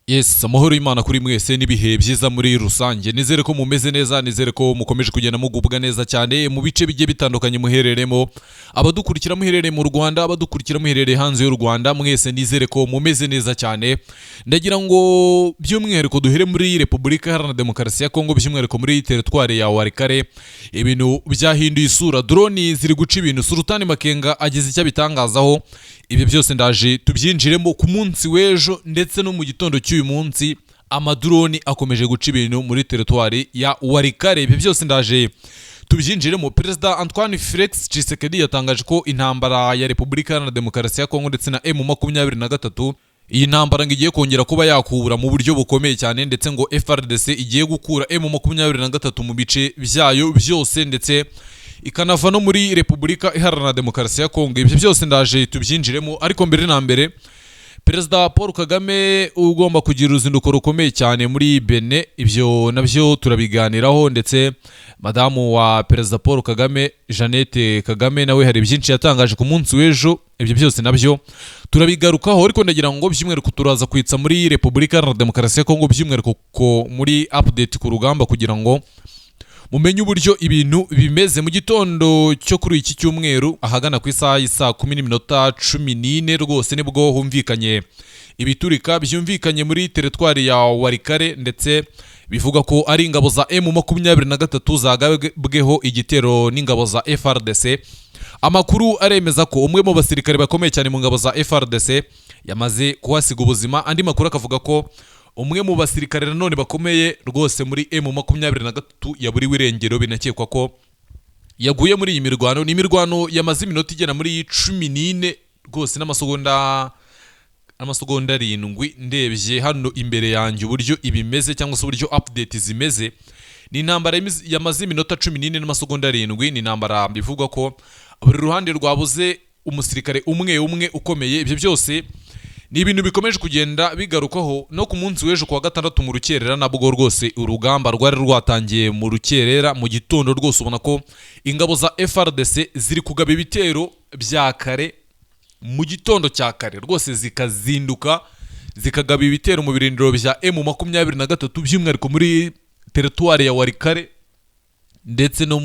Yes, amahoro y'Imana kuri mwese n'ibihe byiza muri rusange. Nizere ko mumeze neza, nizere ko mukomeje kugenda mugubwa neza cyane mu bice bigiye bitandukanye muhereremo. Abadukurikira muherereye mu Rwanda, abadukurikira muherereye hanze y'u Rwanda, mwese nizere ko mumeze neza cyane. Ndagira ngo by'umwihariko duhere muri Repubulika Iharanira Demokarasi ya Kongo, by'umwihariko muri teritwari ya Walikale, ibintu byahinduye isura. Drone ziri guca ibintu. Sultani Makenga agize icyo abitangazaho. Ibyo byose ndaje tubyinjiremo ku munsi w'ejo ndetse no mu gitondo cy'uyu munsi. Amadroni akomeje guca ibintu muri teritwari ya Walikale. Ibyo byose ndaje tubyinjiremo. Perezida Antoine Felix Tshisekedi yatangaje ko intambara ya Repubulika Iharanira Demokarasi ya Kongo ndetse na M23, iyi ntambara ngo igiye kongera kuba yakubura mu buryo bukomeye cyane, ndetse ngo FARDC igiye gukura M23 mu bice byayo byose, ndetse ikanava no muri Repubulika Iharanira Demokarasi ya Kongo. Ibyo byose ndaje tubyinjiremo, ariko mbere na mbere, Perezida Paul Kagame ugomba kugira uruzinduko rukomeye cyane muri Benin, ibyo nabyo turabiganiraho. Ndetse madamu wa Perezida Paul Kagame, Jeannette Kagame, nawe hari byinshi yatangaje ku munsi w'ejo. Ibyo byose nabyo turabigarukaho, ariko ndagira ngo by'umwihariko turaza kwitsa muri Repubulika Iharanira Demokarasi ya Kongo, by'umwihariko ko muri update ku rugamba, kugira ngo mumenye uburyo ibintu bimeze. Mu gitondo cyo kuri iki cyumweru, ahagana ku isaha y'isaa 10:14 rwose, nibwo humvikanye ibiturika byumvikanye muri teritwari ya Walikale, ndetse bivuga ko ari ingabo za M23 zagabweho igitero n'ingabo za FARDC. Amakuru aremeza ko umwe mu basirikare bakomeye cyane mu ngabo za FARDC yamaze kuhasiga ubuzima. Andi makuru akavuga ko umwe mu basirikare nanone bakomeye rwose muri M23 yaburiwe irengero, binakekwa ko yaguye muri iyi mirwano. Ni imirwano yamaze iminota igera muri 14 rwose n'amasegonda 7. Ndebye hano imbere yanjye uburyo ibimeze cyangwa se uburyo update zimeze, ni intambara yamaze iminota 14 n'amasegonda 7. Ni intambara bivugwa ko buri ruhande rwabuze umusirikare umwe umwe ukomeye. Ibyo byose ni ibintu bikomeje kugenda bigarukwaho. No ku munsi w'ejo kuwa gatandatu mu rukerera, nabwo rwose urugamba rwari rwatangiye mu rukerera mu gitondo. Rwose ubona ko ingabo za FARDC ziri kugaba ibitero bya kare mu gitondo cya kare, rwose zikazinduka zikagaba ibitero mu birindiro bya M23, by'umwihariko muri teritwari ya Walikale ndetse no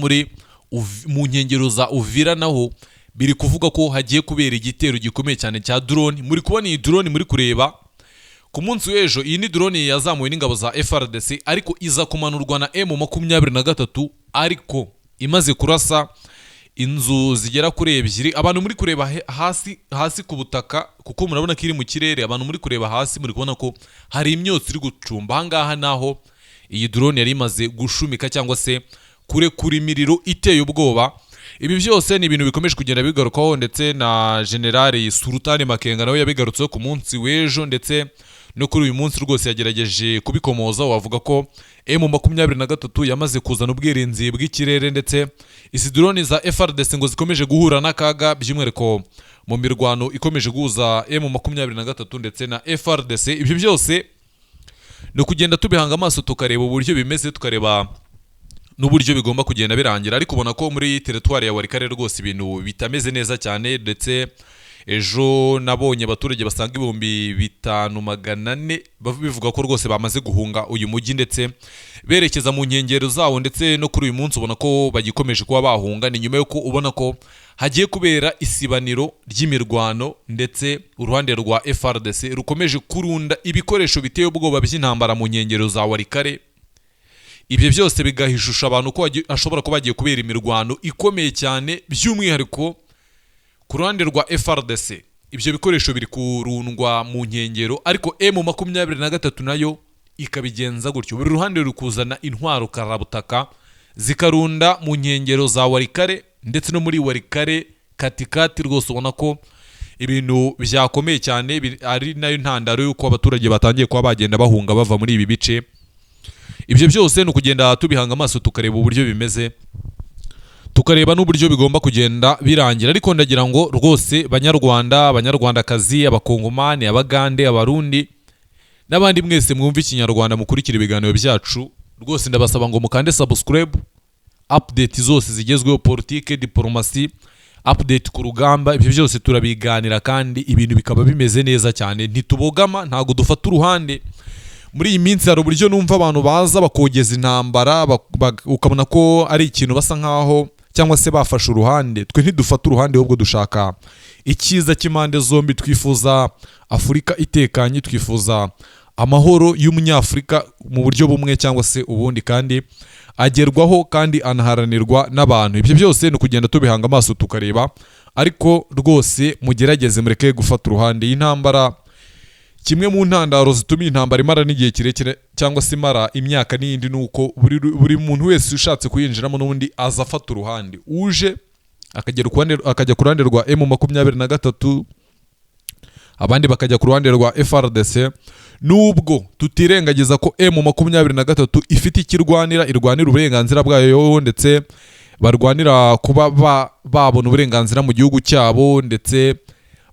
mu nkengero za Uvira. Naho biri kuvuga ko hagiye kubera igitero gikomeye cyane cya drone. Muri kubona iyi drone muri kureba ku munsi w'ejo, iyi ni drone yazamuwe n'ingabo za FARDC, ariko iza kumanurwa na M23, ariko imaze kurasa inzu zigera kuri ebyiri. Abantu muri kureba hasi hasi ku butaka, kuko murabona ko iri mu kirere, abantu muri kureba hasi muri kubona ko hari imyotsi iri gucumba. Ahangaha naho iyi drone yari imaze gushumika cyangwa se kurekura imiriro iteye ubwoba. Ibi byose ni ibintu bikomeje kugenda bigarukaho, ndetse na Generali Sultani Makenga nawe yabigarutseho ku munsi w'ejo, ndetse no kuri uyu munsi rwose yagerageje kubikomoza. Wavuga ko M23 yamaze kuzana ubwirinzi bw'ikirere, ndetse izi drone za FARDC ngo zikomeje guhura n'akaga, by'umwihariko mu mirwano ikomeje guhuza M23 ndetse na FARDC. Ibyo byose ni ukugenda tubihanga amaso, tukareba uburyo bimeze, tukareba n'uburyo bigomba kugenda birangira. Ariko ubona ko muri teritwari ya Walikale rwose ibintu bitameze neza cyane. Ndetse ejo nabonye abaturage basaga 5400 bivuga ko rwose bamaze guhunga uyu mujyi ndetse berekeza mu nkengero zawo, ndetse no kuri uyu munsi ubona ko bagikomeje kuba bahunga. Ni nyuma y'uko ubona ko hagiye kubera isibaniro ry'imirwano, ndetse uruhande rwa FARDC rukomeje kurunda ibikoresho biteye ubwoba by'intambara mu nkengero za Walikale. Ibyo byose bigahishusha abantu ko hashobora kuba hagiye kubera imirwano ikomeye cyane, by'umwihariko ku ruhande rwa FARDC. Ibyo bikoresho biri kurundwa mu nkengero, ariko M23 nayo ikabigenza gutyo. Buri ruhande ruri kuzana intwaro karabutaka zikarunda mu nkengero za Walikale ndetse no muri Walikale katikati. Rwose ubona ko ibintu byakomeye cyane, ari nayo ntandaro y'uko abaturage batangiye kuba bagenda bahunga bava muri ibi bice. Ibyo byose ni ukugenda tubihanga amaso, tukareba uburyo bimeze, tukareba n'uburyo bigomba kugenda birangira. Ariko ndagira ngo rwose Banyarwanda, Banyarwandakazi, Abakongomani, Abagande, Abarundi n'abandi mwese mwumva Ikinyarwanda, mukurikira ibiganiro byacu, rwose ndabasaba ngo mukande subscribe. Update zose zigezweho, politike, diporomasi, update ku rugamba, ibyo byose turabiganira kandi ibintu bikaba bimeze neza cyane. Ntitubogama, ntabwo dufata uruhande. Muri iyi minsi hari uburyo numva abantu baza bakogeza intambara, ukabona ko ari ikintu basa nkaho cyangwa se bafashe uruhande. Twe ntidufata uruhande, ahubwo dushaka icyiza cy'impande zombi. Twifuza Afurika itekanye, twifuza amahoro y'Umunyafurika mu buryo bumwe cyangwa se ubundi, kandi agerwaho kandi anaharanirwa n'abantu. Ibyo byose ni ukugenda tubihanga amaso tukareba, ariko rwose mugerageze mureke gufata uruhande. Iyi ntambara, kimwe mu ntandaro zituma iyi ntambara imara n'igihe kirekire cyangwa se imara imyaka n'iyindi, ni uko buri muntu wese ushatse kuyinjiramo n'ubundi aza afata uruhande. Uje akagera ku ruhande, akajya ku ruhande rwa M23, abandi bakajya ku ruhande rwa FARDC. Nubwo tutirengagiza ko M23 ifite ikirwanira, irwanira uburenganzira bwayo, ndetse barwanira kuba babona uburenganzira mu gihugu cyabo, ndetse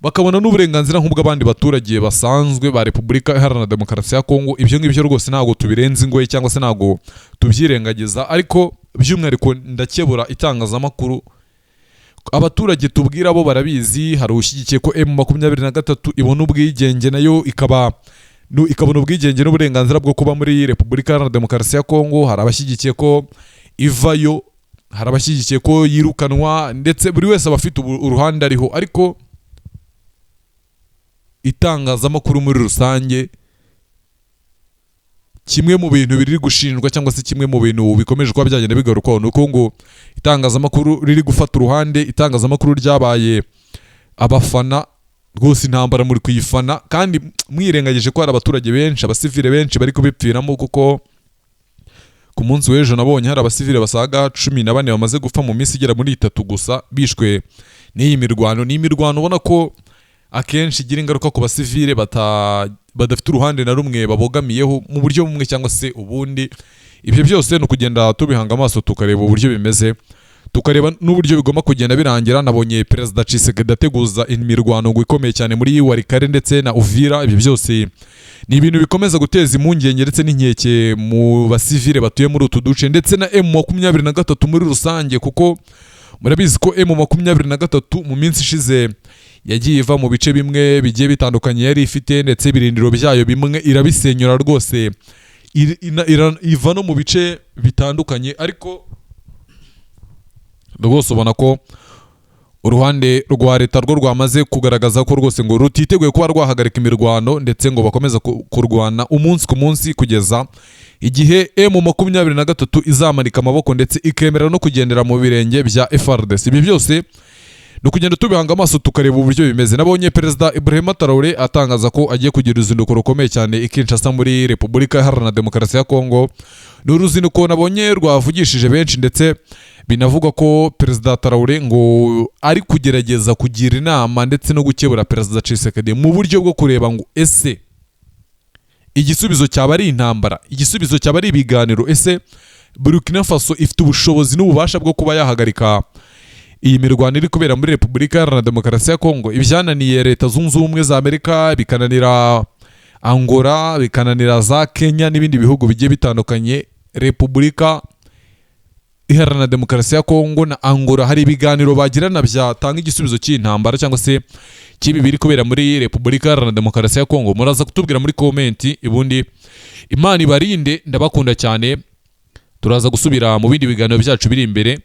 bakabona n'uburenganzira nk'ubw'abandi baturage basanzwe ba Repubulika Iharanira Demokarasi ya Kongo. Ibyo ngibyo rwose ntabwo tubirenza ingoyi cyangwa se ntabwo tubyirengagiza, ariko by'umwihariko ndakebura itangazamakuru. Abaturage tubwira bo barabizi. Hari ushyigikiye ko M23 ibona ubwigenge, nayo ikaba ikabona ubwigenge n'uburenganzira bwo kuba muri Repubulika Iharanira Demokarasi ya Kongo. Hari abashyigikiye ko ivayo, hari abashyigikiye ko yirukanwa, ndetse buri wese aba afite uruhande ariho. Ariko itangazamakuru muri rusange, kimwe mu bintu biri gushinjwa cyangwa se kimwe mu bintu bikomeje kuba byagenda bigarukwaho, ni uko ngo itangazamakuru riri gufata uruhande, itangazamakuru ryabaye abafana. Rwose intambara muri kuyifana kandi mwirengagije ko hari abaturage benshi, abasivile benshi bari kubipfiramo, kuko ku munsi w'ejo nabonye hari abasivile basaga 14 bamaze gupfa mu minsi igera muri 3 gusa, bishwe n'iyi mirwano. Ni imirwano ubona ko akenshi igira ingaruka ku basivile badafite uruhande na rumwe babogamiyeho mu buryo bumwe cyangwa se ubundi. Ibyo byose ni ukugenda tubihanga amaso, tukareba uburyo bimeze, tukareba n'uburyo bigomba kugenda birangira. Nabonye Perezida Tshisekedi ateguza imirwano ngo ikomeye cyane muri Walikale ndetse na Uvira. Ibyo byose ni ibintu bikomeza guteza impungenge ndetse n'inkeke mu basivile batuye muri utu duce, ndetse na M23 muri rusange, kuko murabizi ko M23 mu minsi ishize yagiye iva mu bice bimwe bigiye bitandukanye yari ifite, ndetse ibirindiro byayo bimwe irabisenyura rwose, iva no mu bice bitandukanye. Ariko rwose ubona ko uruhande rwa leta rwo rwamaze kugaragaza ko rwose ngo rutiteguye kuba rwahagarika imirwano, ndetse ngo bakomeza kurwana umunsi ku munsi kugeza igihe M23 izamanika amaboko ndetse ikemera no kugendera mu birenge bya FARDC. Ibi byose ni ukugenda tubihanga amaso, tukareba uburyo bimeze. Nabonye Perezida Ibrahim Traoré atangaza ko agiye kugira uruzinduko rukomeye cyane i Kinshasa muri Repubulika Iharanira Demokarasi ya Kongo. Ni uruzinduko nabonye rwavugishije benshi, ndetse binavugwa ko Perezida Traoré ngo ari kugerageza kugira inama ndetse no gukebura Perezida Tshisekedi mu buryo bwo kureba ngo ese igisubizo cyaba ari intambara, igisubizo cyaba ari ibiganiro? Ese Burkina Faso ifite ubushobozi n'ububasha bwo kuba yahagarika iyi mirwano iri kubera muri Repubulika Iharanira Demokarasi ya Kongo? Ibyananiye Leta Zunze Ubumwe za Amerika, bikananira Angola, bikananira za Kenya n'ibindi bihugu bigiye bitandukanye, Repubulika Iharanira Demokarasi ya Kongo na Angola hari ibiganiro bagirana byatanga igisubizo cy'iyi ntambara cyangwa se cy'ibi biri kubera muri Repubulika Iharanira Demokarasi ya Kongo? Muraza kutubwira muri comment. Ubundi Imana ibarinde, ndabakunda cyane. Turaza gusubira mu bindi biganiro byacu biri imbere,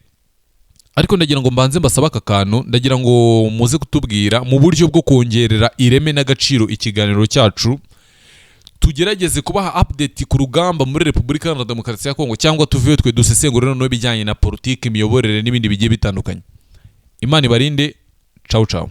ariko ndagira ngo mbanze mbasabe aka kantu. Ndagira ngo muze kutubwira mu buryo bwo kongerera ireme n'agaciro ikiganiro cyacu, tugerageze kubaha update ku rugamba muri Repubulika Iharanira Demokarasi ya Kongo, cyangwa tuveyo twe dusesengure noneho ibijyanye na politiki, imiyoborere n'ibindi bigiye bitandukanye. Imana ibarinde. Ciao ciao.